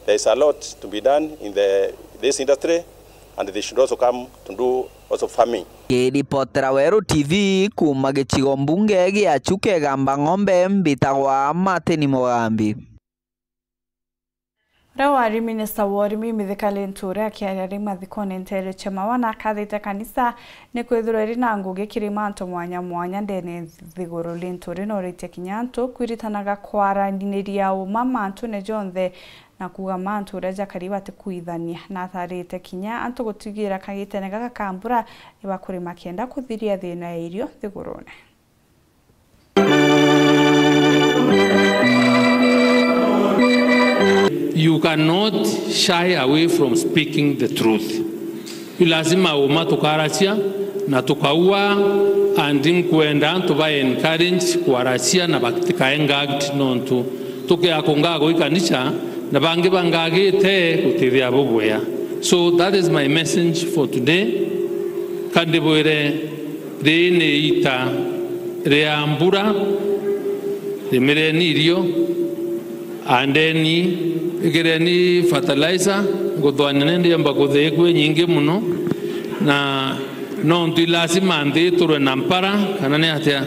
there is a lot to be done in the, this industry, and they should also come to do also farming. Ngiripotera Weru T V kuuma gicigo mbunge gia Chuka Igamba Ng'ombe, mbitagwa Martin Mugambi. Uria wari minista wa urimi Mithika Linturi akiaria ri mathikone nteere cia mawa na akathite kanisa ni kwithirwa iri na ngugi kiri mantu mwanya mwanya ndene nthiguru. Linturi noritie kinya antu kwiritanaga kwaraniria uma mantune jonthe na kuuga mantu uria jakari batikuithania, na atarite kinya antu gutigira kagitene gaka ka mbura ni bakurima kenda kuthiria thina ya irio nthigurune. You cannot shy away from speaking the truth. Ni lazima uma tukaracia na tukaua, and nkwenda antu ba encourage kwaracia na batikae ngagged, nontu tukeakunga gwi kanisa na bangi bangagite gutithia bubwea. So that is my message for today. Kandibwire, rii ni ita ria mbura, rimireni irio, andeni, igireni fertilizer, nguthwania ni ndiomba kuthii kwi nyingi muno, na nontu i lazima nthi iturwe na mpara, kana ni atia?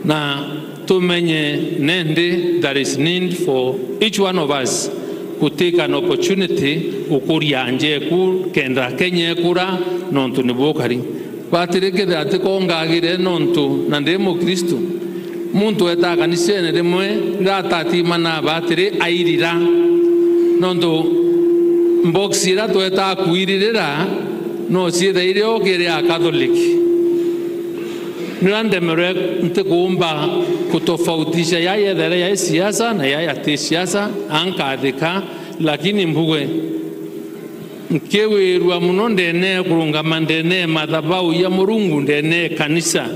Na tumenye nendi there is need for each one of us to take an opportunity gukuria nja eku kenda Kenya ikura, nontu ni bukari. Batiri kethira ati ko ngagire nontu na ndi Mukristu. Muntu etaa kanisene rimwe, riria atatimana batiri airira. Nontu box iria twetaa kuiririra no ciithaire o kiri a Catholic. Niria ndemerwe ntikuumba kutofautisha yai yethaire yai siasa na yai ati siasa, ankathika, lakini mbuge Nkiwirua mono ndene kurungama ndene mathabau ya Murungu ndene kanisa,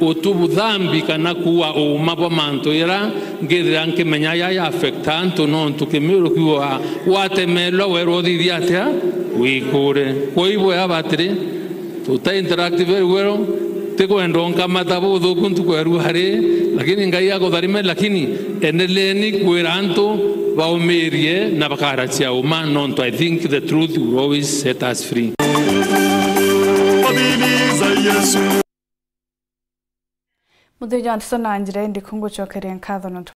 utubu thambi kana kuua uuma bwa mantu jaria nkethira nkimenya jaja affecta antu, nontu kimiuru kiugaa watemelwa werwa uthithia atia wikure. Kwa hivyo ya batiri, tuta interact very well, tikwenda unkamata buthuku ntuku ya ruari, lakini Ngai akutharime, lakini endeleeni kwira antu baumirie na bakaracia uma, nontu I think the truth will always set us free. Muthenya wa nteto na njira indi kungucokeria nkatho nontu